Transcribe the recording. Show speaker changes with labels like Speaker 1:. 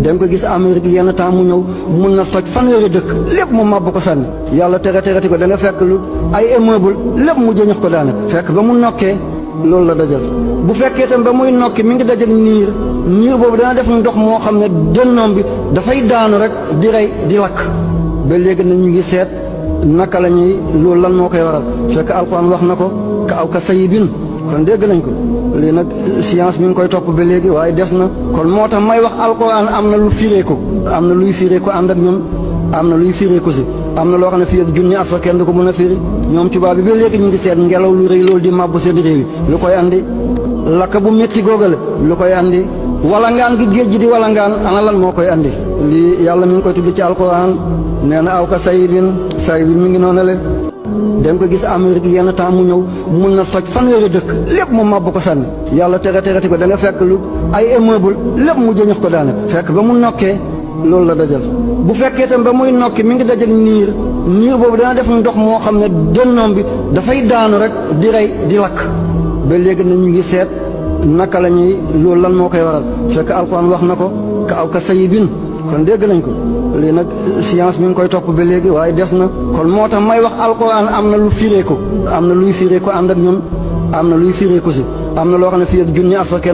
Speaker 1: dem ko gis Amérique yenn temps mu ñëw mun na toj fanweeri dëkk lépp mu màbb ko sànni yàlla terati ko da nga fekk lu ay immeuble lépp mu jëñax ko daanaka fekk ba mu nokkee loolu la dajal bu fekkee tam ba muy nokki mi ngi dajal niir boobu dana def ndox moo xam ne dënnoom bi dafay daanu rek di rey di lakk ba léegi na ñu ngi seet naka la ñuy loolu lan moo koy waral fekk alxuraan wax na ko ka aw ka sayibin kon dégg nañ ko lii nag science mi ngi koy topp ba léegi waaye des na kon moo tax may wax alxuraan am na lu firee ko am na luy firee ko ànd ak ñun am na luy firee ko si am na loo xam ne fii ak junni at fa kenn du ko mën a firi ñoom tubaab bi ba léegi ñu ngi seet ngelaw lu rëy loolu di màbbu seen réew yi lu koy andi lakk bu métti googale lu koy andi walangaan gi géej gi di walangaan ana lan moo koy andi lii yàlla mi ngi koy tudd ci alxuraan nee na aw ka sayibin mi ngi noonale dem ko gis Amérique yenn temps mu ñëw mun na toj fanweeri dëkk lépp mu màbb ko sànni yàlla terati ko da nga fekk lu ay immeuble lépp mu jëñax ko daanaka fekk ba mu nokkee loolu la dajal bu fekkee tam ba muy nokki mi ngi dajal niir boobu dana def ndox moo xam ne dënnoom bi dafay daanu rek di rey di lakk ba léegi na ñu ngi seet naka la ñuy loolu lan moo koy waral fekk alxuraan wax na ko ka aw ka sayibin kon dégg nañ ko lii nag science mi ngi koy topp ba léegi waaye des na kon moo tax may wax alxuraan am na lu firee ko am na luy firee ko ànd ak ñun am na luy firee ko si am na loo xam ne fii ak junni at fa kenn